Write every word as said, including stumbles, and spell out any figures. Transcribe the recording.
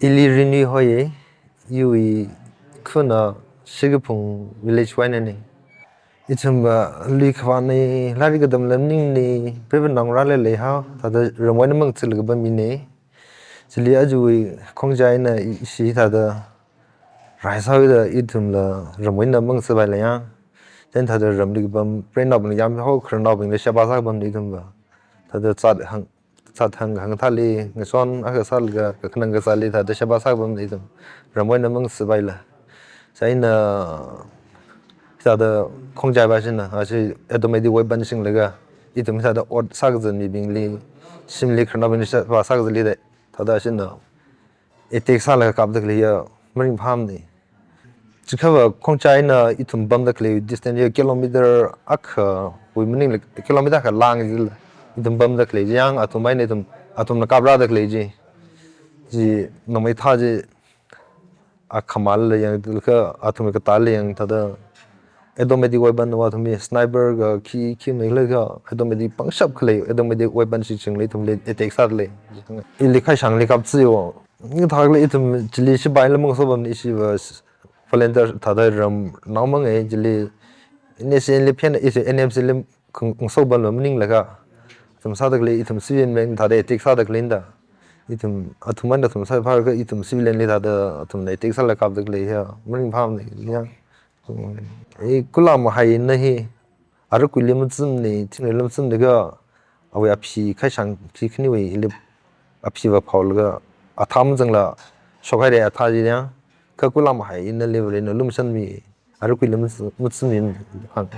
Ili Rinui hoi, iwui khana Shikaphung village wui einana. Ithumva lui khavāna, lairik katamla maningna, peba nang rāla leihao, thāda ramwui eina mangathālaga pam mina. Chili ajawui khongja eina ishi thāda raisāhaoda ithumla ramwui eina mangathāpaila ya. Then thāda ramli kapam, preinaobingli yāmhao, khararnaobingli sheba sākapamna ithumva. Thāda zat hāng, zat hāng hāngthāli, ngashan akha sālaga, kakhanang kasāli thāda sheba sākapamna ithum. Ramwui eina mangathāpaila. Chieina thāda khongja va shina, ashi automatic weapon singlaga, ithum thāda ot sākazat mibingli, shimli khararnaobingli sheba sākazatli da, thāda shina attack sālaga kapda khaleiya, maringphāmana. Chikhava khongja eina ithum pamda khalei distance ya kilometer akhawui maningla, kilometer akha lāng jila. Ithum pamda khalei chi ya, athum eina ithum, athumna kaprāda khalei chi. Chi nongmei thā chi akhamala yang, kha athum katāla yang thāda automatic weapon va athumwui sniper ka khi, khi mei khala kha automatic pangshap khalei automatic weapon shichinli ithumli attack sālei. Ili khaishangli kapsi wo. Ngathākla ithum chili shipaila mangasopamna, ishiva volunteer thāda ramnao mangai chili. N S C N li phen, ishi N M C li kung, kungsopamla maninglaga. Athum sāda khalei, ithum civilian bing thāda attack sāda khalei da. Ithum, athum eina athum sāpharka ithum civilian li thāda athumna attack sālaga kapda khalei ya, maringphāmana ya. Eh, Kula Mahai eina hi, Arakuili mazamna, thingrila mazamlaga, awui aphi khaishang khi khaniwui hili aphiva phaolaga, athā mazangla shokhaira athā chi ya, kha Kula Mahai einali Varena lumashanmi, Arakuili maz-, mazammi hāng.